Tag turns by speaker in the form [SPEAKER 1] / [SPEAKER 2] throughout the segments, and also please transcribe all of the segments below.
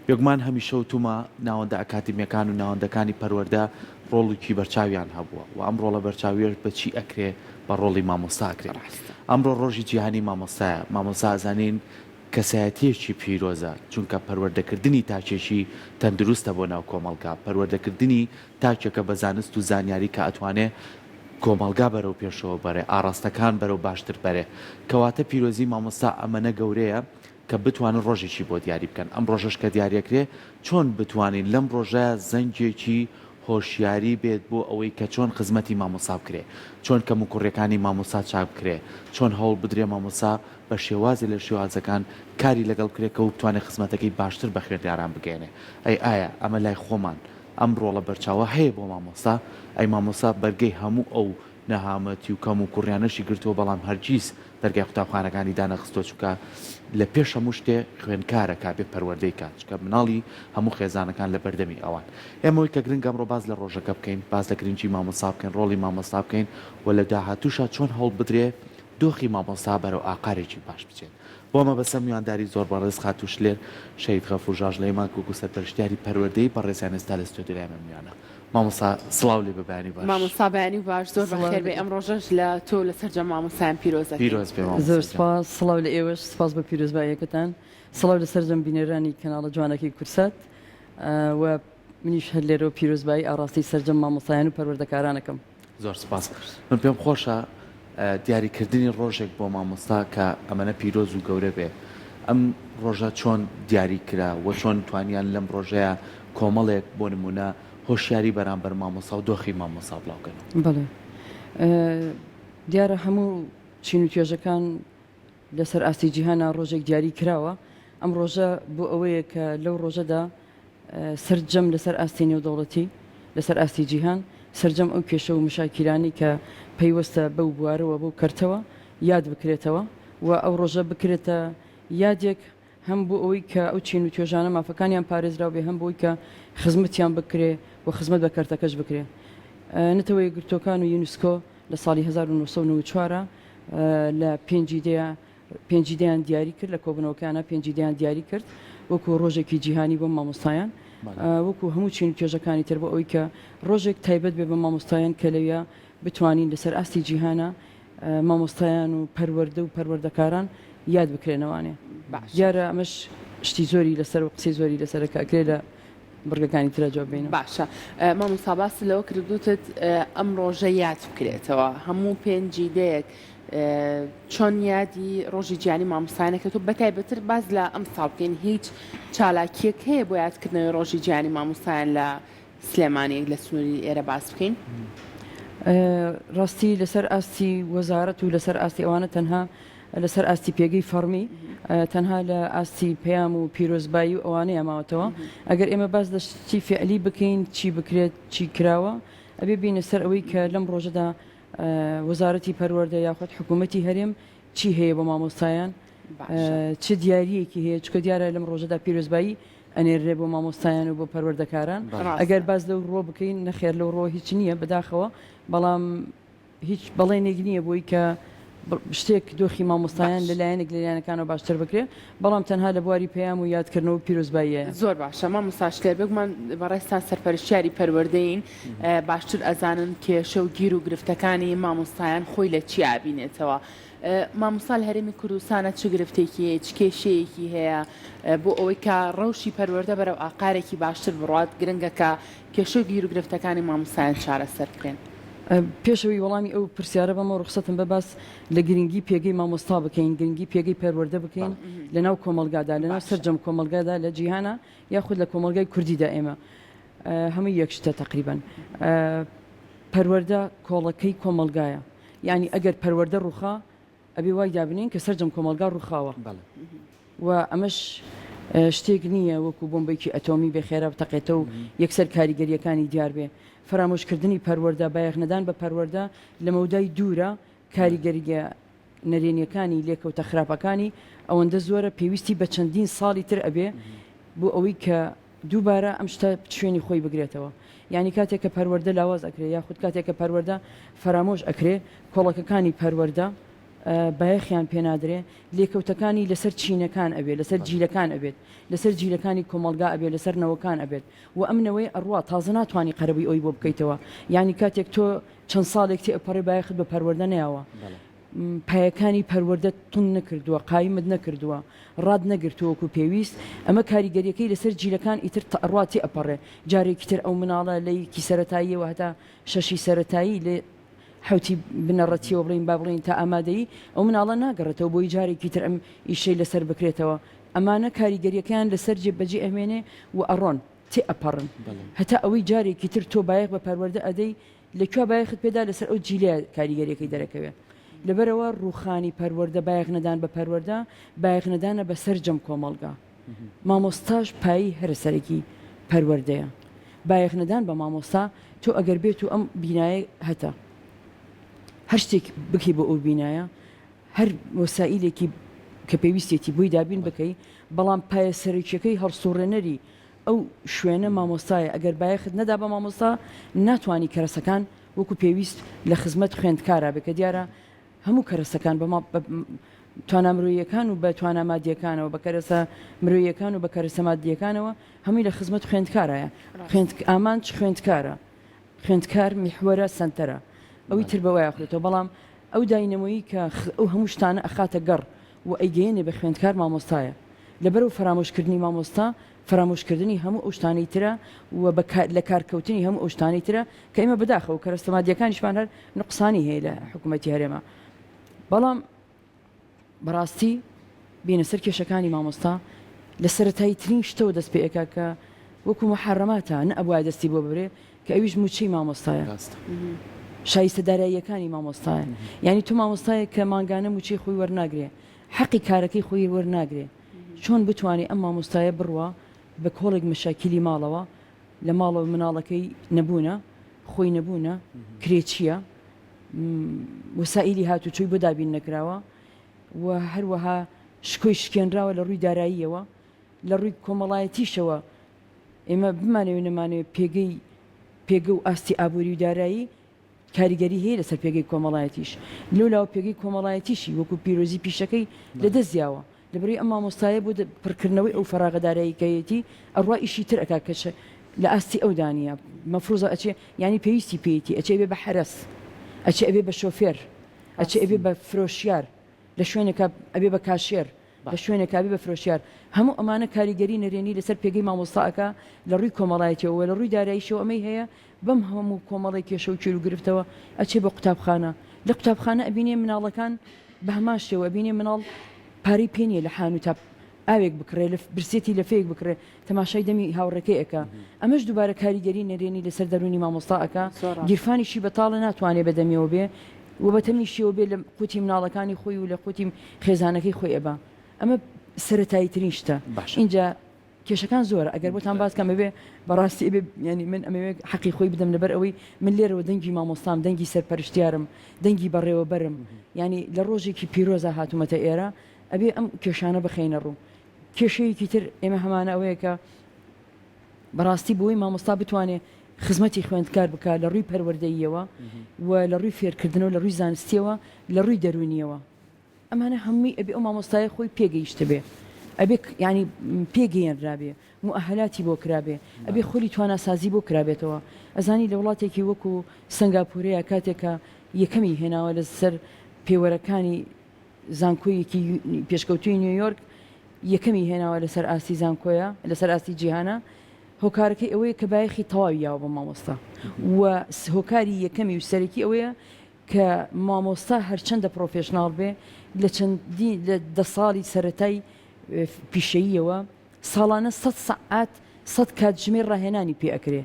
[SPEAKER 1] بێگومان هەمیشە وتومە ناوەندە ئەکادیمیەکان و ناوەندەکانی پەروەردە ڕۆڵیکی بەرچاویان هەبووە و ئەم ڕۆڵە بەرچاویەش بە چی ئەکرێ؟ بە ڕۆڵی مامۆستا ئەکرێ. ئەمڕۆ ڕۆژی جیهانی مامۆستایە، مامۆستا ئەزانین کەسایەتیەکی پیرۆزە، چونکە پەروەردەکردنی تاکێکی تەندروستە بۆ ناو کۆمەڵگا، پەروەردەکردنی تاکێکە بە زانست و زانیاری کە ئەتوانێ کۆمەڵگا بەرەو پێشەوە بەرێ، ئاڕاستەکان بەرەو باشتر بەرێ. کەواتە پیرۆزی مامۆستا ئەمەنە گەورەیە کە بتوانن ڕۆژێکی بۆ دیاری بکەن، ئەم ڕۆژەش کە دیاریەکرێ چۆن بتوانین لەم ڕۆژە زەنگێکی هۆشیاری بێت بۆ ئەوەی کە چۆن خزمەتی مامۆستا بکرێ، چۆن کەموکوڕیەکانی مامۆستا چاک بکرێ، چۆن هەوڵ بدرێ مامۆستا بە شێوازێ لە شێوازەکان کاری لەگەڵ بکرێ کە بتوانێ خزمەتەکەی باشتر بە خوێندکاران بگەیەنێ. ئەی ئایا ئەمە لای خۆمان ئەم ڕۆڵە بەرچاوە هەیە بۆ مامۆستا؟ ئەی مامۆستا بەرگەی هەموو ئەو نەهامەتی و کەموکوڕیانەشی گرتووە بەڵام هەرگیز دەرگای قوتابخانەکانی دانەخستووە چونکە لە پێش هەموو شتێ خوێندکارە کە ئەبێ پەروەردەی کات چونکە مناڵی هەموو خێزانەکان لە بەردەمی ئەوان. ئێمە ئەوەی کە گرنگە ئەمڕۆ باس لە ڕۆژەکە بکەین، باس لە گرنگی مامۆستا بکەین، ڕۆڵی مامۆستا بکەین و لە داهاتووشا چۆن هەوڵ بدرێ دۆخی مامۆستا بەرەو ئاقارێکی باش بچێت. بۆ مەبەستە میوانداری زۆر بەڕێز خاتوو شلێر شەهید غەفور ژاژڵەیمان وەکو سەرپەرشتیاری پەروەردەیی بەڕێزیان ئێستا لە ستۆدیۆی ئێمە میوانە. مامۆستا سڵاو لێ بێ بەیانی باش.
[SPEAKER 2] مامۆستا بەیانی باش زۆر بەخێر بێی ئەم ڕۆژەش لە تۆ و لە سەرجەم مامۆستایان پیرۆز ئەکەین.
[SPEAKER 1] پیرۆز بێ مامۆستا
[SPEAKER 3] زۆر
[SPEAKER 1] گیان.
[SPEAKER 3] سپاس سڵاو لە ئێوەش سپاس بۆ پیرۆزباییەکەتان سڵاو لە سەرجەم بینەرانی کەناڵە جوانەکەی کوردسات و منیش هەر لێرەوە پیرۆزبایی ئاڕاستەی سەرجەم مامۆستایان و پەروەردەکاران ئەکەم.
[SPEAKER 1] زۆر سپاس من پێم خۆشە دیاری کردنی ڕۆژێک بۆ مامۆستا کە ئەمەنە پیرۆز و گەورە بێ ئەم ڕۆژە چۆن دیاری کرا وە چۆن توانیان لەم ڕۆژەیا کۆمەڵێک بۆ نمونە هۆشیاری بەرامبەر مامۆستا و دۆخی مامۆستا بڵاو کەنەوە؟
[SPEAKER 3] بەڵێ دیارە هەموو چین و توێژەکان لەسەر ئاستی جیهانا ڕۆژێک دیاری کراوە ئەم ڕۆژە بۆ ئەوەیە کە لەو ڕۆژەدا سەرجەم لەسەر ئاستی نێودەوڵەتی، لەسەر ئاستی جیهان، سەرجەم ئەو کێشە و مشاکیلانەی کە پەیوەستە بەو بوارەوە، بەو کەرتەوە یاد بکرێتەوە و ئەو ڕۆژە بکرێتە یادێک هەم بۆ ئەوەی کە ئەو چین و توێژانە مافەکانیان پارێزراو بێ، هەم بۆی کە خزمەتیان بکرێ و خزمەت بە کەرتەکەش بکرێ. نەتەوە یەکگرتووەکان و یونسکۆ لە ساڵی 1994 لە پێنجی دەیە پێنجی دەیان دیاری کرد لە کۆبوونەوەکەیانا پێنجی دەیان دیاری کرد وەکو ڕۆژێکی جیهانی بۆ مامۆستایان وەکو هەموو چین و توێژەکانی تر بۆ ئەوەی کە ڕۆژێک تایبەت بێ بە مامۆستایان کە لەویا بتوانین لەسەر ئاستی جیهانە مامۆستایان و پەروەردە و پەروەردەکاران یاد بکرێنەوانێ دیارە ئەمەش شتی زۆری لەسەر و قسەی زۆری لەسەرە کە ئەکرێ لە بڕگەکانی ترا جواب بینەوە.
[SPEAKER 2] باشە مامۆستا باست لەوە کرد وتت ئەم ڕۆژە یاد بکرێتەوە هەموو پێنجی دەیەک چۆن یادی ڕۆژی جیهانی مامۆستایان ئەکرێت و بەتایبەتر باس لە ئەمساڵ بکەین هیچ چالاکیەک هەیە بۆ یادکردنەوەی ڕۆژی جیهانی مامۆستایان لە سلێمانی لە سنووری ئێرە باس بکەین؟
[SPEAKER 3] ڕاستی لەسەر ئاستی وەزارەت و لەسەر ئاستی ئەوانە تەنها لەسەر ئاستی پێگەی فەڕمی تەنها لە ئاستی پەیام و پیرۆزبایی و ئەوانەیە ماوەتەوە ئەگەر ئێمە باس لە شتی فعلی بکەین چی بکرێت چی کراوە ئەبێ بینە سەر ئەوەی کە لەم ڕۆژەدا وەزارەتی پەروەردە یاخود حکوومەتی هەرێم چی هەیە بۆ مامۆستایان چ دیاریەکی هەیە چکە دیارە لەم ڕۆژەدا پیرۆزبایی ئەنێرێ بۆ مامۆستایان و بۆ پەروەردەکاران ئەگەر باز لەو ڕۆ بکەین نەخێر لەو ڕۆ هیچ نییە بەداخەوە بەڵام هیچ بەڵێنێک نییە بۆی کە شتێک دۆخی مامۆستایان لە لایەنێک لە لایەنەکانەوە باشتر بکرێ بەڵام تەنها لە بواری پەیام و یادکردنەوە و پیرۆزباییە.
[SPEAKER 2] زۆر باشە مامۆستا شلێر بێگومان بەڕێزتان سەرپەرشتیاری پەروەردەین باشتر ئەزانن کێشە و گیر و گرفتەکانی مامۆستایان خۆی لە چیا ئەبینێتەوە مامۆستا لە هەرێمی کوردستانە چ گرفتێکی هەیە چ کێشەیەکی هەیە بۆ ئەوەی کە ڕەوشی پەروەردە بەرەو ئاقارێکی باشتر بڕوات گرنگە کە کێشە و گیروگرفتەکانی مامۆستایان چارەسەر بکرێن.
[SPEAKER 3] پێش ئەوەی وەڵامی ئەو پرسیارە بەمەوە ڕوخسەتم بە باس لە گرنگی پێگەی مامۆستا بکەین، گرنگی پێگەی پەروەردە بکەین لە ناو کۆمەڵگادا، لە ناو سەرجەم کۆمەڵگادا لە جیهانا یاخود لە کۆمەڵگای کوردیدا ئێمە هەمووی یەک شتە تەقریبەن. پەروەردە کۆڵەکەی کۆمەڵگایە، یانی ئەگەر پەروەردە ڕووخا ئەبێ وای دابنێین کە سەرجەم کۆمەڵگا ڕووخاوە و ئەمەش شتێک نییە وەکو بۆمبێکی ئەتۆمی بێ خێرا بتەقێتەوە و یەکسەر کاریگەرییەکانی دیار بێ. فەرامۆشکردنی پەروەردە، بایەخنەدان بە پەروەردە لە مەودای دوورە کاریگەرییە نەرێنییەکانی، لێکەوتە خراپەکانی ئەوەندە زۆرە پێویستی بە چەندین ساڵی تر ئەبێ بۆ ئەوەی کە دووبارە ئەم شتە شوێنی خۆی بگرێتەوە. یانی کاتێک کە پەروەردە لاواز ئەکرێ یاخود کاتێک کە پەروەردە فەرامۆش ئەکرێ کۆڵەکەکانی پەروەردە. بایەخیان پێ نادرێ، لێکەوتەکانی لەسەر چینەکان ئەبێت، لەسەر جیلەکان ئەبێت، لەسەر جیلەکانی کۆمەڵگا ئەبێت، لەسەر نەوەکان ئەبێت و ئەم نەوەیە ئەڕوا تازە ناتوانی قەرەبووی ئەوی بۆ بکەیتەوە. یانی کاتێک تۆ چەند ساڵێک تێ ئەپەڕێ بایەخت بە پەروەردە نەیاوە، پایەکانی پەروەردەت توند نەکردووە، قایمت نەکردووە، ڕات نەگرتووە وەکو پێویست، ئەمە کاریگەریەکەی لەسەر جیلەکان ئیتر ئەڕوا تێ ئەپەڕێ، جارێکی تر ئەو مناڵە لە یەکی سەرەتاییەوە هەتا شەشی سەرەتایی لە حەوتی بنەڕەتیەوە بڵێین با بڵێین تا ئامادەیی، ئەو مناڵە ناگەڕێتەوە بۆی جارێکی تر ئەم ئیشەی لەسەر بکرێتەوە، ئەمانە کاریگەریەکەیان لەسەر جێ بەجێ ئەمێنێ و ئەڕۆن تێ ئەپەڕن هەتا ئەوەی جارێکی تر تۆ بایەخ بە پەروەردە ئەدەی لە کوێ بایەخت پێدا لەسەر ئەو جیلەیە کاریگەریەکەی دەرەکەوێ. لەبەرئەوە ڕووخانی پەروەردە بایەخ نەدان بە پەروەردە بایەخ نەدانە بە سەرجەم کۆمەڵگا. مامۆستاش پایەی هەرە سەرەکی پەروەردەیە. بایەخ نەدان بە مامۆستا تۆ ئەگەر بێت و ئەم بینایە هەتە هەر شتێک بکەی بۆ ئەو بینایە هەر وەسائیلێکی کە پێویستێتی بۆی دابین بکەی بەڵام پایە سەرەکیەکەی هەڵسوڕێنەری ئەو شوێنە مامۆستایە، ئەگەر بایەخت نەدا بە مامۆستا ناتوانی کەرەسەکان وەکو پێویست لە خزمەت خوێندکارا بێت کە دیارە هەموو کەرەسەکان بە توانا مرۆییەکان و بە توانا مادیەکانەوە بە کەرەسە مرۆییەکان و بە کەرەسە مادیەکانەوە هەمووی لە خزمەت خوێندکارایە خوێند ئامانج خوێندکارە خوێندکار میحوەرە سەنتەرە ئەوی تر بەوەیا خرێتەوە بەڵام ئەو داینەمۆیی کە ئەو هەموو شتانە ئەخاتە گەڕ و ئەیگەیەنێ بە خوێندکار مامۆستایە لەبەرئەو فەرامۆشکردنی مامۆستا فەرامۆشکردنی هەموو ئەو شتانەی ترە و بە لە کارکەوتنی هەموو ئەو شتانەی ترە کە ئێمە بەداخەوە کەرەستە مادیەکانیشمان هەر نوقسانی هەیە لە حکوومەتی هەرێمە بەڵام بەڕاستی بینە سەر کێشەکانی مامۆستا لە سەرەتایی ترین شتەوە دەست پێ ئەکا کە وەکو محەرەماتە نە ئەبوایە دەستی بۆ ببرێ کە ئەویش مووچەی مامۆستایە شایستە داراییەکانی مامۆستایە یعنی تۆ مامۆستایەک کە مانگانە مووچەی خۆی وەرناگرێ حەقی کارەکەی خۆی وەرناگرێ چۆن بتوانێ ئەم مامۆستایە بڕوا بە کۆڵێک مەشاکیلی ماڵەوە لە ماڵەوە مناڵەکەی نەبوونە خۆی نەبوونە کرێچیە وەسائیلی هاتوچۆی بۆ دابین نەکراوە و هەروەها شکۆی شکێنراوە لە ڕووی داراییەوە لە ڕووی کۆمەڵایەتیشەوە ئێمە بمانەوێ نەمانەوێ پێگەی پێگە و ئاستی ئابووری و دارایی کاریگەری هەیە لەسەر پێگەی کۆمەڵایەتیش، لەولاوە پێگەی کۆمەڵایەتیشی وەکو پیرۆزی پیشەکەی لەدەست یاوە، لەبەرئەوەی ئەم مامۆستایە بۆ پڕکردنەوەی ئەو فەراغە دارایی کە هەیەتی ئەڕوا ئیشی تر ئەکا کە لە ئاستی ئەودا نییە، مەفروزە ئەچێ یانی پێویستی پێیەتی ئەچێ ئەبێ بە حەرەس، ئەچێ ئەبێ بە شۆفێر، ئەچێ ئەبێ بە فرۆشیار، لە شوێنێکا ئەبێ بە کاشێر، لە شوێنێکا بێ بە فرۆشیار. هەموو ئەمانە کاریگەری نەرێنی لەسەر پێگەی مامۆستا ئەکا لە ڕووی کۆمەڵایەتیەوە وە لە ڕووی داراییشەوە ئەمەی هەیە بەم هەموو کۆمەڵێک کێشە و گیروگرفتەوە ئەچێ بۆ قوتابخانە لە قوتابخانە ئەبینێ مناڵەکان بە هەمان شێوە ئەبینێ مناڵ پارەی پێ نیە لە حانوتا ئاوێک بکڕێ لە برسێتی لەفەیەک بکڕێ تەماشای دەمی هاوڕێکەی ئەکا ئەمەش دووبارە کاریگەری نەرێنی لەسەر دەروونی مامۆستا ئەکا گیرفانیشی بەتاڵە ناتوانێ بە دەمیەوە بێ و بە تەمیشیەوە بێ لە قوتی مناڵەکانی خۆی و لە قوتی خێزانەکەی خۆی ئەبا ئەمە سەرەتایی ترین شتە ئینجا کێشەکان زۆرە ئەگەر بۆتان باس کەم ئەبێ بەڕاستی ئەبێ یانی من ئەمەوێ حەقی خۆی بدەم لەبەر ئەوەی من لێرەوە دەنگی مامۆستام دەنگی سەرپەرشتیارم دەنگی بەڕێوەبەرم یانی لە ڕۆژێکی پیرۆزا هاتوومەتە ئێرە ئەبێ ئەم کێشانە بخەینە ڕوو کێشەیەکی تر ئێمە هەمانە ئەوەیە کە بەڕاستی بۆی مامۆستا بتوانێ خزمەتی خوێندکار بکات لە ڕووی پەروەردەییەوە و لە ڕووی فێرکردنەوە لە ڕووی زانستیەوە لە ڕووی دەروونیەوە ئەمانە هەمووی ئەبێ ئەو مامۆستایە خۆی پێگەیشتبێ ئەبێ یانی پێگەیەنرابێ موئەهەلاتی بۆ کرابێ ئەبێ خولی تواناسازی بۆ کرابێتەوە ئەزانی لە وڵاتێکی وەکو سەنگاپورەیە کاتێک کە یەکەمی هێناوە لەسەر پێوەرەکانی زانکۆیەکی پێشکەوتووی نیویۆرک یەکەمی هێناوە لەسەر ئاستی زانکۆیە لەسەر ئاستی جیهانە هۆکارەکەی ئەوەیە کە بایەخی تەواوی یاوە بە مامۆستا و هۆکاری یەکەمی و سەرەکی ئەوەیە کە مامۆستا هەرچەندە پڕۆفێشناڵ بێ لە چەندین لە دە ساڵی سەرەتای پیشەییەوە ساڵانە سەد سەعات سەد کاتژمێر ڕاهێنانی پێ ئەکرێ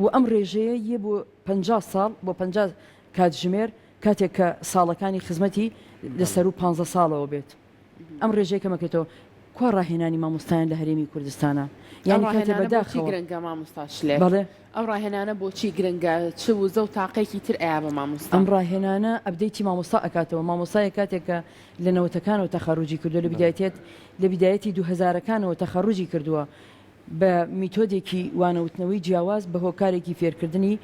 [SPEAKER 3] و ئەم ڕێژەیە یە بۆ 50 ساڵ بۆ 50 کاتژمێر کاتێک کە ساڵەکانی خزمەتی لە سەروو 15 ساڵەوە بێت. ئەم ڕێژەیە کەمەکرێتەوە کوا ڕاهێنانی مامۆستایان لە هەرێمی کوردستانە
[SPEAKER 2] یانی کاتێ بەداخەوە گرنگە مامۆستا شلێر بەڵێ ئەو ڕاهێنانە بۆچی گرنگە چ وزە و تاقێکی تر ئەیا بە مامۆستا
[SPEAKER 3] ئەم ڕاهێنانە update ی مامۆستا ئەکاتەوە مامۆستایە کاتێک کە لە نەوەتەکانەوە تەخەروجی کردووە لە بیدایەتێت لە بیدایەتی دوو هەزارەکانەوە تەخەروجی کردووە بە میتۆدێکی وانەوتنەوەی جیاواز بە هۆکارێکی فێرکردنی.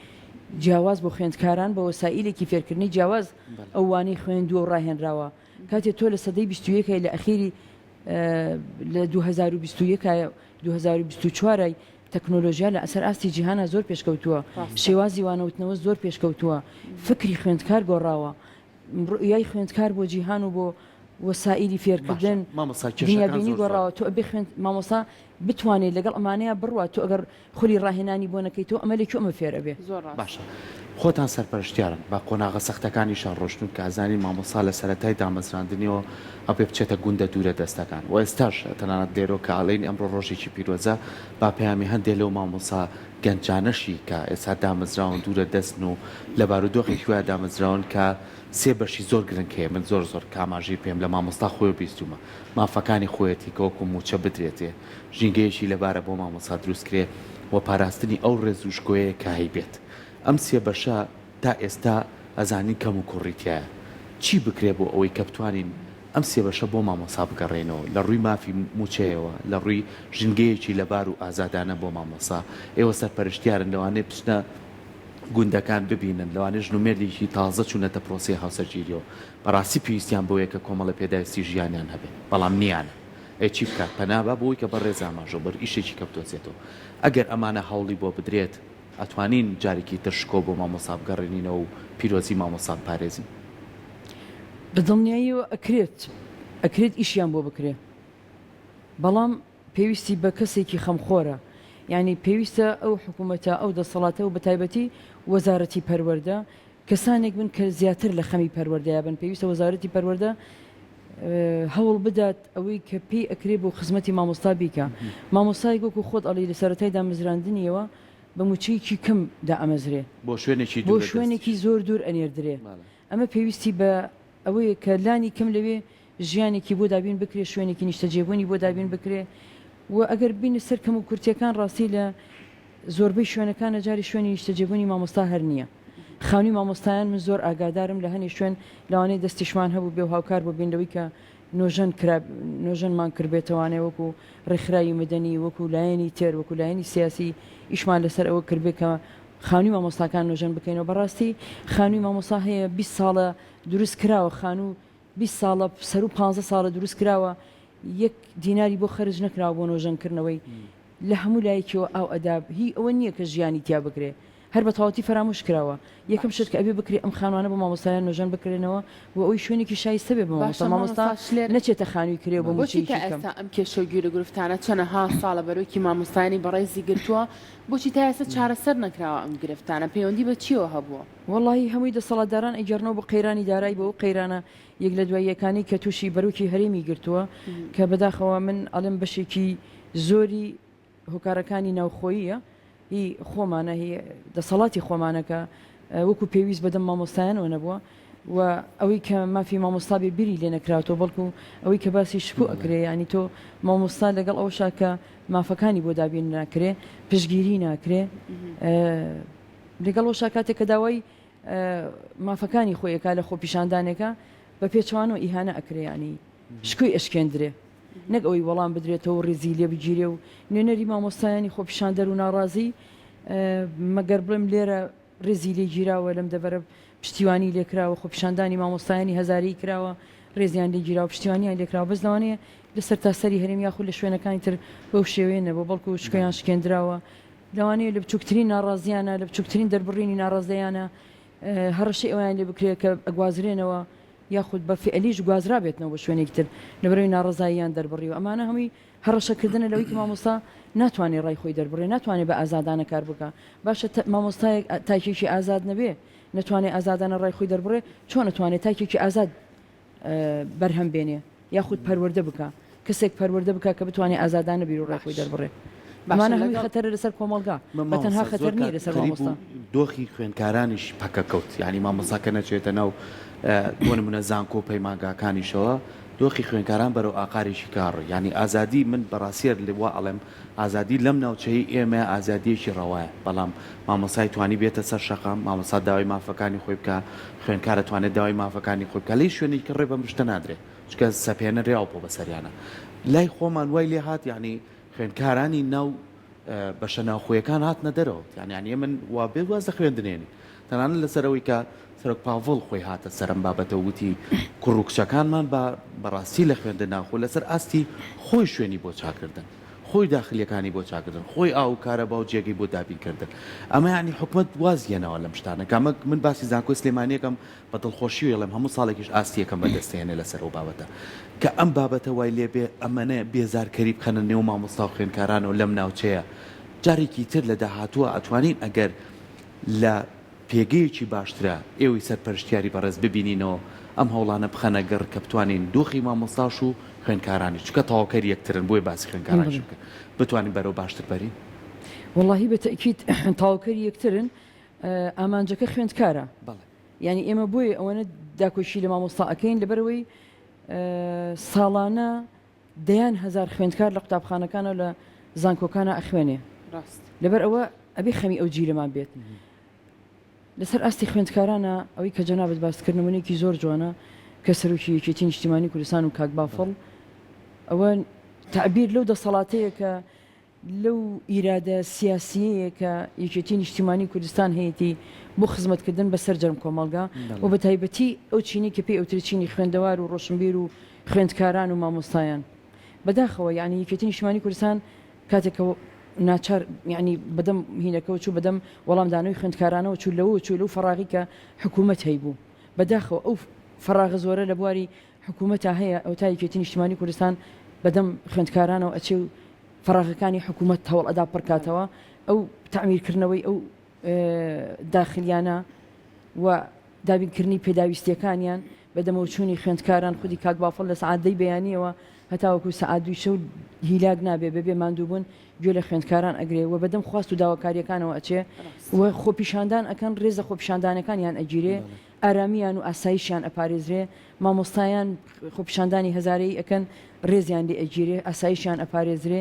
[SPEAKER 3] جیاواز بۆ خوێندکاران بە وەسائیلێکی فێرکردنی جیاواز ئەو وانەی خوێندووە و ڕاهێنراوە کاتێ تۆ لە سەدەی 21 لە ئەخیری لە 2021 2024 تەکنۆلۆژیا لە ئەسەر ئاستی جیهانا زۆر پێشکەوتووە شێوازی وانەوتنەوە زۆر پێشکەوتووە فکری خوێندکار گۆڕاوە ڕوئیای خوێندکار بۆ جیهان و بۆ وەسائیلی فێرکردن دنیابینی گۆڕاوە تۆ ئەبێ خوێند مامۆستا بتوانێت لەگەڵ ئەمانەیە بڕوا تۆ ئەگەر خولی ڕاهێنانی بۆ نەکەی تۆ ئەمە لە کوێ ئەمە فێر ئەبێ؟
[SPEAKER 2] زۆر ڕاستە.
[SPEAKER 1] باشە خۆتان سەرپەرشتیارن بە قۆناغە سەختەکانیشا ڕۆشتوون کە ئەزانین مامۆستا لە سەرەتای دامەزراندنیەوە ئەبێ بچێتە گوندە دوورە دەستەکان و ئێستاش تەنانەت لێرەوە کە ئەڵێین ئەمڕۆ ڕۆژێکی پیرۆزە با پەیامی هەندێ لەو مامۆسا گەنجانەشی کە ئێستا دامەزراون دوورە دەستن و لە بارودۆخێکی وا دامەزراون کە سێ بەشی زۆر گرنگ هەیە من زۆر زۆر کە ئاماژەی پێم لە مامۆستا خۆیەوە بیستوومە مافەکانی خۆیەتی کە وەکوو مووچە بدرێتێ ژینگەیەکی لەبارە بۆ مامۆستا دروست کرێ و پاراستنی ئەو ڕێز و شکۆیەیە کە هەیبێت. ئەم سێ بەشە تا ئێستا ئەزانین کەم و کوڕی تیایە. چی بکرێ بۆ ئەوەی کە بتوانین ئەم سێ بەشە بۆ مامۆستا بگەڕێینەوە لە ڕووی مافی مووچەیەوە، لە ڕووی ژینگەیەکی لەبار و ئازادانە بۆ مامۆستا. ئێوە سەرپەرشتیارن لەوانەیە بچنە گوندەکان ببینن، لەوانەیە ژن و مێردێکی تازە چوونەتە پرۆسەی هاوسەرگیریەوە، بەڕاستی پێویستیان بەوەیە کە کۆمەڵە پێداویستی ژیانیان هەبێ، بەڵام نییانە. ئەی چی بکات؟ پەنا با بۆی کە بەڕێز ئاماژە بەر ئیشێکی کە بدۆزێتەوە. ئەگەر ئەمانە هەوڵی بۆ بدرێت، ئەتوانین جارێکی تر شکۆ بۆ مامۆستا بگەڕێنینەوە و پیرۆزی مامۆستا بپارێزین؟
[SPEAKER 3] بە دڵنیاییەوە ئەکرێت، ئەکرێت ئیشیان بۆ بکرێ، بەڵام پێویستی بە کەسێکی خەمخۆرە، یانی پێویستە ئەو حکوومەتە، ئەو دەسەڵاتە و بەتایبەتی وەزارەتی پەروەردە کەسانێک بن کە زیاتر لە خەمی پەروەردەیا بن، پێویستە وەزارەتی پەروەردە هەوڵ بدات ئەوەی کە پێی ئەکرێ بۆ خزمەتی مامۆستا بیکا. مامۆستایەک وەکو خۆت ئەڵێی لە سەرەتای دامەزراندنیەوە بە مووچەیەکی کەم دائەمەزرێ.
[SPEAKER 1] بۆ شوێنێکی
[SPEAKER 3] بۆ
[SPEAKER 1] دوورە دەستیش.
[SPEAKER 3] شوێنێکی زۆر دوور ئەنێردرێ. ئەمە پێویستی بە ئەوەیە کە لانی کەم لەوێ ژیانێکی بۆ دابین بکرێ، شوێنێکی نیشتەجێبوونی بۆ دابین بکرێ و ئەگەر بینە سەر کەموکورتییەکان ڕاستی لە زۆربەی شوێنەکانە جارێ شوێنی نیشتەجێبوونی مامۆستا هەر نییە. خانووی مامۆستایان من زۆر ئاگادارم لە هەنێ شوێن لەوانەیە دەستیشمان هەبووبێ و هاوکار بووبین لەوەی کە نۆژەن کرا نۆژەنمان کردبێتەوانێ وەکو ڕێکخراوی مەدەنی وەکو لایەنی تر وەکو لایەنی سیاسی ئیشمان لەسەر ئەوە کردبێ کە خانووی مامۆستاکان نۆژەن بکەینەوە بەڕاستی خانووی مامۆستا هەیە 20 ساڵە دروست کراوە خانوو 20 ساڵە سەرو 15 ساڵە دروست کراوە یەک دیناری بۆ خەرج نەکراوە بۆ نۆژەن کردنەوەی لە هەموو لایەکیەوە ئاو ئەدا هی ئەوە نییە کە ژیانی تیا بکرێ هەر بە تەواوەتی فەرامۆش کراوە یەکەم شت کە ئەبێ بکرێ ئەم خانوانە بۆ مامۆستایان نۆژەن بکرێنەوە بۆ ئەوەی شوێنێکی شایستە بێ بۆ مامۆستا
[SPEAKER 2] باشە
[SPEAKER 3] مامۆستا
[SPEAKER 2] مامۆستا شلێر
[SPEAKER 3] نەچێتە خانووی کرێ و بۆ
[SPEAKER 2] بۆچی تا
[SPEAKER 3] مووچەیەکی کەم.
[SPEAKER 2] ئێستا ئەم کێشە و گیروگرفتانە چەنەها ساڵە بەرۆکی مامۆستایانی بەڕێزی گرتووە بۆچی تا ئێستا چارەسەر نەکراوە ئەم گرفتانە پەیوەندی بە چیەوە هەبووە؟
[SPEAKER 3] وەڵاهی هەمووی دەسەڵاتداران ئەگێڕنەوە بۆ قەیرانی دارای بۆ ئەو قەیرانە یەک لە دوای یەکانەی کە تووشی بەرۆکی هەرێمی گرتووە کە بەداخەوە من ئەڵێم بەشێکی زۆری هۆکارەکانی ناوخۆییە هی خۆمانە هی دەسەڵاتی خۆمانە کە وەکو پێویست بەدەم مامۆستایانەوە نەبووە و ئەوەی کە مافی مامۆستا بێ بیری لێ نەکراوەتەوە بەڵکو ئەوەی کە باسی شکۆ ئەکرێ یانی تۆ مامۆستا لەگەڵ ئەوەشا کە مافەکانی بۆ دابین ناکرێ پشتگیری ناکرێ لەگەڵ ئەوەشا کاتێک کە داوای مافەکانی خۆی ئەکا لە خۆپیشاندانێکا بە پێچەوانەوە ئیهانە ئەکرێ یانی شکۆی ئەشکێندرێ نەک ئەوەی وەڵام بدرێتەوە و ڕێزی لێ بگیرێ و نوێنەری مامۆستایانی خۆپیشاندەر و ناڕازی مەگەر بڵێم لێرە ڕێزی لێ گیراوە لەم دەڤەرە پشتیوانی لێکراوە خۆپیشاندانی مامۆستایانی هەزارەی کراوە ڕێزیان لێ گیراوە پشتیوانیان لێکراوە بەس لەوانەیە لە سەرتاسەری هەرێم یاخود لە شوێنەکانی تر بەو شێوەیە نەبوو بەڵکو شکۆیان شکێندراوە لەوانەیە لە بچووکترین ناڕازیانە لە بچووکترین دەربڕینی ناڕازیانە هەڕەشەی ئەویان لێ بکرێت کە ئەگوازرێنەوە یاخود بە فیعلیش گوازرابێتنەوە بۆ شوێنێکی تر لەبەرئەوەی ناڕەزاییان دەربڕیوە ئەمانە هەمووی هەڕەشەکردنە لەوەی کە مامۆستا ناتوانێت ڕای خۆی دەربڕێ ناتوانێت بە ئازادانە کار بکا باشە مامۆستایەک تاکێکی ئازاد نەبێ نەتوانێت ئازادانە ڕای خۆی دەربڕێ چۆن ئەتوانێت تاکێکی ئازاد بەرهەم بێنێ یاخود پەروەردە بکا کەسێک پەروەردە بکا کە بتوانێت ئازادانە بیر و ڕای خۆی دەربڕێ ئەمانە هەمووی خەتەرە لەسەر کۆمەڵگا بە تەنها خەتەر نییە لەسەر مامۆستا.
[SPEAKER 1] دۆخی خوێندکارانیش پەکە کەوت یانی مامۆستا کە نەچێتە ناو بۆ نمونە زانکۆ و پەیمانگاکانیشەوە دۆخی خوێندکاران بەرەو ئاقارێکی کاڕ یانی ئازادی من بەڕاستیەر وا ئەڵێم ئازادی لەم ناوچەی ئێمە ئازادیەکی ڕەوایە بەڵام مامۆستای توانی بێتە سەر شەقام مامۆستا داوای مافەکانی خۆی بکا خوێندکارە توانێت داوای مافەکانی خۆی بکا لەی شوێنێکی ڕێ بەم شتە نادرێ چونکە سەپێنراوە بۆ بەسەریانە لای خۆمان وای لێ هات یانی خوێندکارانی ناو. بەشە ناوخۆیەکان هاتنە دەرەوە یان یانی من وا بێت واز لە خوێندنێنی تەنانەت لەسەر ئەوەی کە سەرۆک پاڤڵ خۆی هاتە سەر ئەم بابەتە و وتی کوڕ و کچەکانمان بە بەڕاستی لە خوێندن ناوخۆ لەسەر ئاستی خۆی شوێنی بۆ چاکردن خۆی داخلیەکانی بۆ چاکردن خۆی ئاو و کارەبا و جێگەی بۆ دابینکردن ئەمە یانی حکومەت واز هێناوە لەم شتانە کە ئەمە من باسی زانکۆی سلێمانیەکەم بە دڵخۆشیەوە ئەڵێم هەموو ساڵێکیش ئاستی یەکەم بەدەست دەهێنێ لەسەر ئەو بابەتە کە ئەم بابەتە وای لێبێ ئەمەنە بێزارکەری بخەنە نێو مامۆستا و خوێندکارانەوە لەم ناوچەیە جارێکی تر لە داهاتووە ئەتوانین ئەگەر لە پێگەیەکی باشترا ئێوەی سەرپەرشتیاری بەڕێز ببینینەوە ئەم هەوڵانە بخەنە گەڕ کە بتوانین دۆخی مامۆستاش و خوێندکارانیش چونکە تەواوکەری یەکترن بۆیە باسی خوێندکارانیش بکەن بتوانین بەرەو باشتر بەرین؟
[SPEAKER 3] وەڵاهی بە تەئکید تەواوکەری یەکترن ئامانجەکە خوێندکارە یانی ئێمە بۆیە ئەوەنە داکۆکی لە مامۆستا ئەکەین لەبەرەوەی ساڵانە دەیان هەزار خوێندکار لە قوتابخانەکانە لە زانکۆکانە ئەخوێنێ لەبەر ئەوە ئەبێ خەمی ئەو جیلەمان بێت لەسەر ئاستی خوێندکارانە ئەوەی کە جەنابت باست کرد نمونەیەکی زۆر جوانە کە سەرۆکی یەکێتی نیشتیمانی کوردستان و کاک بافڵ ئەوە تەعبیر لەو دەسەڵاتەیە کە لەو ئیرادە سیاسییەیە کە یەکێتی نیشتیمانی کوردستان هەیەتی بۆ خزمەتکردن بە سەرجەم کۆمەڵگا و بە تایبەتی ئەو چینەی کە پێی ئەوترێ چینی خوێندەوار و ڕۆشنبیر و خوێندکاران و مامۆستایان. بەداخەوە یەعنی یەکێتی نیشتیمانی کوردستان کاتێک کە ناچار یەعنی بەدەم هینەکەوە چوو بەدەم وەڵامدانەوەی خوێندکارانەوە چوو لەوە چوو لەو فەراغی کە حکوومەت هەیبوو بەداخەوە ئەو فەراغە زۆرە لە بواری حکوومەتا هەیە ئەوتا یەکێتی نیشتیمانی کوردستان بەدەم خوێندکارانەوە ئەچێ و فەراغەکانی حکوومەت هەوڵ ئەدا پڕکاتەوە، ئەو تەعمیرکردنەوەی ئەو داخلیانە و دابینکردنی پێداویستییەکانیان، بەدەمەوچوونی خوێندکاران، خودی کاک بافڵ لە سەعات دەی بەیانییەوە هەتاوەکو سەعات دووی شەو هیلاک نابێ بەبێ ماندووبوون گوێ لە خوێندکاران ئەگرێ و بەدەم خواست و داواکارییەکانەوە ئەچێ و خۆپیشاندان ئەکەن، رێز لە خۆپیشاندانەکانیان ئەگیرێ. ئارامیان و ئاسایشیان ئەپارێزرێ، مامۆستایان خۆپیشاندانی هەزارەیی ئەکەن رێزیان لێ ئەگیرێ، ئاسایشیان ئەپارێزرێ،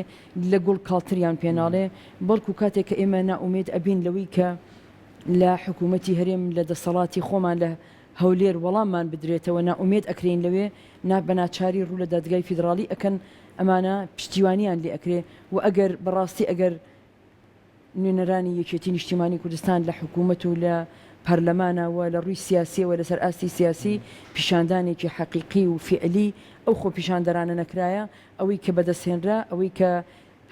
[SPEAKER 3] لە گوڵ کاڵتریان پێ ناڵێ، بەڵکو کاتێک کە ئێمە نائومێد ئەبین لەوەی کە لە حکوومەتی هەرێم لە دەسەڵاتی خۆمان لە هەولێر وەڵاممان بدرێتەوە نائومێد ئەکرێین لەوێ، نا بە ناچاری روو لە دادگای فیدڕاڵی ئەکەن، ئەمانە پشتیوانیان لێ ئەکرێ و ئەگەر بەڕاستی ئەگەر نوێنەرانی یەکێتی نیشتیمانی کوردستان لە حکوومەت و لە پەرلەمانە و لە ڕووی سیاسیەوە لەسەر ئاستی سیاسی پیشاندانێکی حەقیقی و فیعلی ئەو خۆپیشاندەرانە نەکرایە ئەوەی کە بەدەستهێنرا ئەوەی کە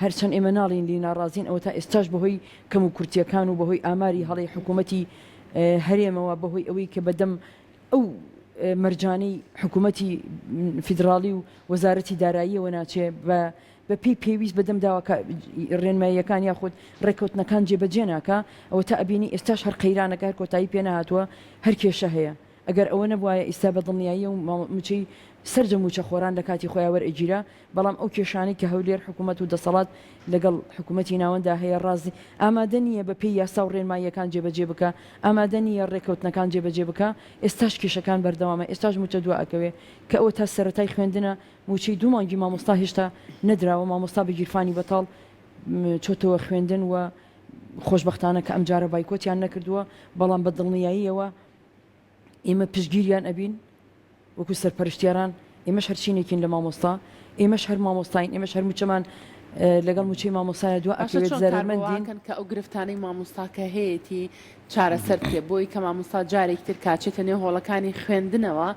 [SPEAKER 3] هەرچەند ئێمە ناڵێین لێی ناڕازین ئەوە تا ئێستاش بەهۆی کەموکورتیەکان و بەهۆی ئاماری هەڵەی حکوومەتی هەرێمەوە بەهۆی ئەوەی کە بەدەم ئەو مەرجانەی حکوومەتی فیدراڵی و وەزارەتی داراییەوە ناچێ بە بە پێی پێویست بە دەم داواکا ڕێنماییەکان یاخود ڕێککەوتنەکان جێبەجێ ناکا، ئەوەتا ئەبینی ئێستاش هەر قەیرانەکە هەر کۆتایی پێ نەهاتووە، هەر کێشە هەیە. ئەگەر ئەوە نەبوایە ئیستا بە دڵنیاییەو مووچەی سەرجەم مووچەخۆران لە کاتی خۆیا وەرئەگیرا، بەڵام ئەو کێشانەی کە هەولێر حکوومەت و دەسەڵات لەگەڵ حکوومەتی ناوەندا هەیە ڕازی ئامادە نییە بە پێی یاسا و ڕێنماییەکان جێبەجێ بکا، ئامادە نییە ڕێککەوتنەکان جێبەجێ بکا، ئێستاش کێشەکان بەردەوامە، ئێستاش مووچە دوا ئەکەوێ کە ئەوەتا سەرەتای خوێندنە مووچەی دوو مانگی مامۆستا هێشتا نەدراوە، مامۆستا بە گیرفانی بەتاڵ چۆتەوە خوێندن و خۆشبەختانە کە ئەمجارە بایکۆتیان نەکردووە، بەڵام بە دڵنیاییەوە ئێمە پشتگیریان ئەبین وەکو سەرپەرشتیاران، ئێمەش هەر چینێکین لە مامۆستا، ئێمەش هەر مامۆستاین، ئێمەش هەر مووچەمان لەگەڵ مووچەی مامۆستایە دوا
[SPEAKER 2] باشە
[SPEAKER 3] ئەکەوێت،
[SPEAKER 2] چۆن کار بۆ
[SPEAKER 3] زەرەرمەندین.
[SPEAKER 2] ئەکەن کە ئەو گرفتانەی مامۆستاکە هەیەتی چارەسەر بکرێت بۆی کە مامۆستا جارێکی تر کاچێتە نێو هۆڵەکانی خوێندنەوە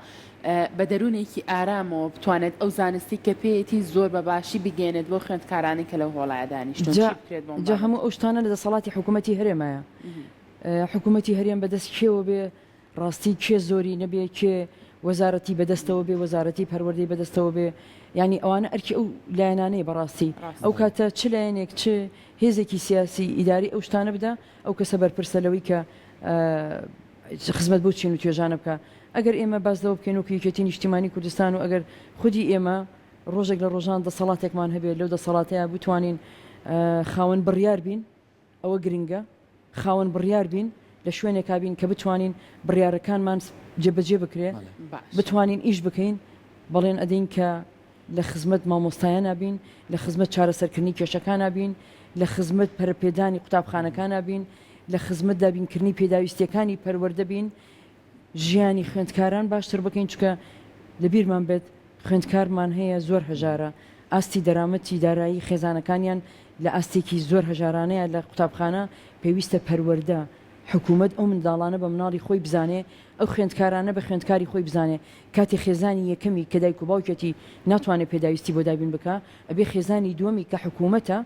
[SPEAKER 2] بە دەروونێکی ئارامەوە بتوانێت ئەو زانستی کە پێیەتی زۆر بە باشی بگەیەنێت بۆ خوێندکارانی کە لەو هۆڵایە دانیشتوون
[SPEAKER 3] جا
[SPEAKER 2] چی بکرێت بۆم
[SPEAKER 3] جا
[SPEAKER 2] بابەتە؟
[SPEAKER 3] هەموو ئەو شتانە لە دەسەڵاتی حکوومەتی هەرێمایە حکوومەتی هەرێم بەدەست کێوە بێ ڕاستی کێ زۆری نەبێ کێ وەزارەتی بەدەستەوە بێ وەزارەتی پەروەردەی بەدەستەوە بێ یانی ئەوانە ئەرکی ئەو لایەنانەیە بەڕاستی ئەو
[SPEAKER 2] ڕاستە.
[SPEAKER 3] کاتە چ لایەنێک چ هێزێکی سیاسی ئیداری ئەو شتانە بدا ئەو کەسە بەرپرسە لەوەی کە خزمەت بەو چین و توێژانە بکا. ئەگەر ئێمە باس لەوە بکەین وەکو یەکێتی نیشتیمانی کوردستان و ئەگەر خودی ئێمە ڕۆژێک لە ڕۆژان دەسەڵاتێکمان هەبێت لەو دەسەڵاتەیا بتوانین خاوەن بڕیار بین ئەوە گرنگە خاوەن بڕیار بین لە شوێنێکا بین کە بتوانین بڕیارەکانمان جێبەجێ بکرێ بتوانین ئیش بکەین بەڵێن ئەدەین کە لە خزمەت مامۆستایانا بین، لە خزمەت چارەسەرکردنی کێشەکانا بین، لە خزمەت پەرەپێدانی قوتابخانەکانا بین، لە خزمەت دابینکردنی پێداویستییەکانی پەروەردە بین، ژیانی خوێندکاران باشتر بکەین، چونکە لەبیرمان بێت خوێندکارمان هەیە زۆر هەژارە، ئاستی دەرامەتی دارایی خێزانەکانیان لە ئاستێکی زۆر هەژارانەیە لە قوتابخانە پێویستە پەروەردە حکوومەت ئەو منداڵانە بە مناڵی خۆی بزانێ ئەو خوێندکارانە بە خوێندکاری خۆی بزانێ کاتێ خێزانی یەکەمی کە دایک و باوکێتی ناتوانێ پێداویستی بۆ دابین بکا ئەبێ خێزانی دووەمی کە حکوومەتە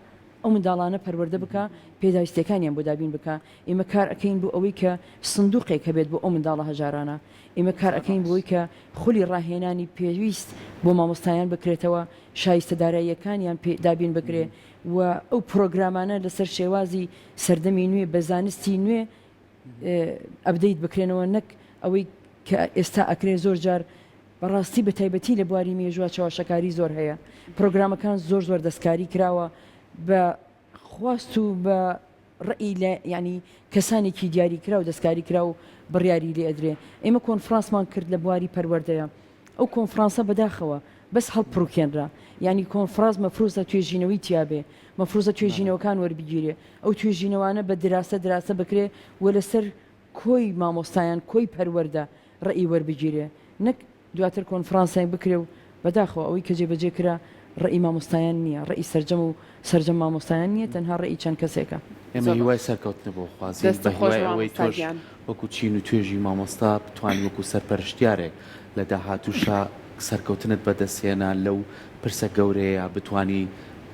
[SPEAKER 3] ئەو منداڵانە پەروەردە بکا پێداویستیەکانیان بۆ دابین بکا ئێمە کار ئەکەین بۆ ئەوەی کە سندوقێک هەبێت بۆ ئەو منداڵە هەژارانە ئێمە کار ئەکەین بۆی کە خولی ڕاهێنانی پێویست بۆ مامۆستایان بکرێتەوە شایستە داراییەکانیان پێ دابین بکرێ و ئەو پرۆگرامانە لەسەر شێوازی سەردەمی نوێ بە زانستی نوێ update بکرێنەوە نەک ئەوەی کە ئێستا ئەکرێ زۆر جار بەڕاستی بە تایبەتی لە بواری مێژوە چەواشەکاری زۆر هەیە پرۆگرامەکان زۆر زۆر دەستکاری کراوە بە خواست و بە ڕئی لە یعنی کەسانێکی دیاری کرا و دەستکاری کرا و بڕیاری لێ ئەدرێ ئێمە کۆنفرانسمان کرد لە بواری پەروەردەیە ئەو کۆنفرانسە بەداخەوە بەس هەڵپڕوکێنرا یعنی کۆنفرانس مەفروزە توێژینەوەی تیابێ مەفروزە توێژینەوەکان وەربگیرێ ئەو توێژینەوانە بە دراسە دراسە بکرێ و لەسەر کۆی مامۆستایان کۆی پەروەردە ڕەئی وەربگیرێ نەک دواتر کۆنفرانسێک بکرێ و بەداخەوە ئەوەی کە جێبەجێ کرا ڕەئی مامۆستایان نییە ڕەئی سەرجەم و سەرجەم مامۆستایان نییە تەنها ڕەئی چەند کەسێکە.
[SPEAKER 1] ئێمە هیوای سەرکەوتنت بۆ خوازین
[SPEAKER 2] دەستت
[SPEAKER 1] بە
[SPEAKER 2] خۆش
[SPEAKER 1] هیوای ئەوەی
[SPEAKER 2] مامۆستا
[SPEAKER 1] تۆش
[SPEAKER 2] گیان.
[SPEAKER 1] وەکو چین و توێژی مامۆستا بتوانی وەکو سەرپەرشتیارێک لە داهاتووشا سەرکەوتنت بەدەست هێنا لەو پرسە گەورەیە بتوانی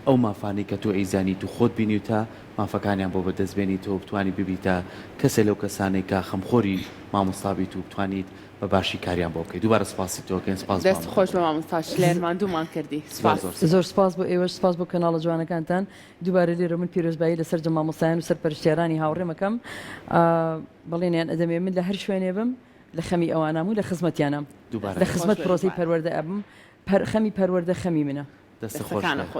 [SPEAKER 1] ئەو مافانەی کە تۆ ئەیزانیت و خۆت بینیوتە مافەکانیان بۆ بەدەست بێنیتەوە بتوانی ببیتە کەسێ لەو کەسانەی کە خەمخۆری مامۆستا بیت و بتوانیت بە باشی کاریان بۆ بکەیت دووبارە سپاسی تۆ ئەکەین سپاس
[SPEAKER 2] دەست خۆش بە مامۆستا شلێر ماندوومان کردی
[SPEAKER 1] زۆر
[SPEAKER 2] سپاس.
[SPEAKER 1] زۆر سپاس.
[SPEAKER 3] زۆر سپاس بۆ ئێوەش سپاس بۆ کەناڵە جوانەکانتان دووبارە لێرە من پیرۆزبایی لە سەرجەم مامۆستایان و سەرپەرشتیارانی هاوڕێم ئەکەم بەڵێنیان ئەدەمێ من لە هەر شوێنێ بم لە خەمی ئەوانام و لە خزمەتیانام
[SPEAKER 1] دووبارە
[SPEAKER 3] لە خزمەت
[SPEAKER 2] خۆش بێ
[SPEAKER 3] پرۆسەی
[SPEAKER 2] دووبارە.
[SPEAKER 3] پەروەردە ئەبم خەمی پەروەردە خەمی منە.
[SPEAKER 1] دەستت خۆش
[SPEAKER 2] دەستەکانت
[SPEAKER 1] بێ.
[SPEAKER 2] خۆش.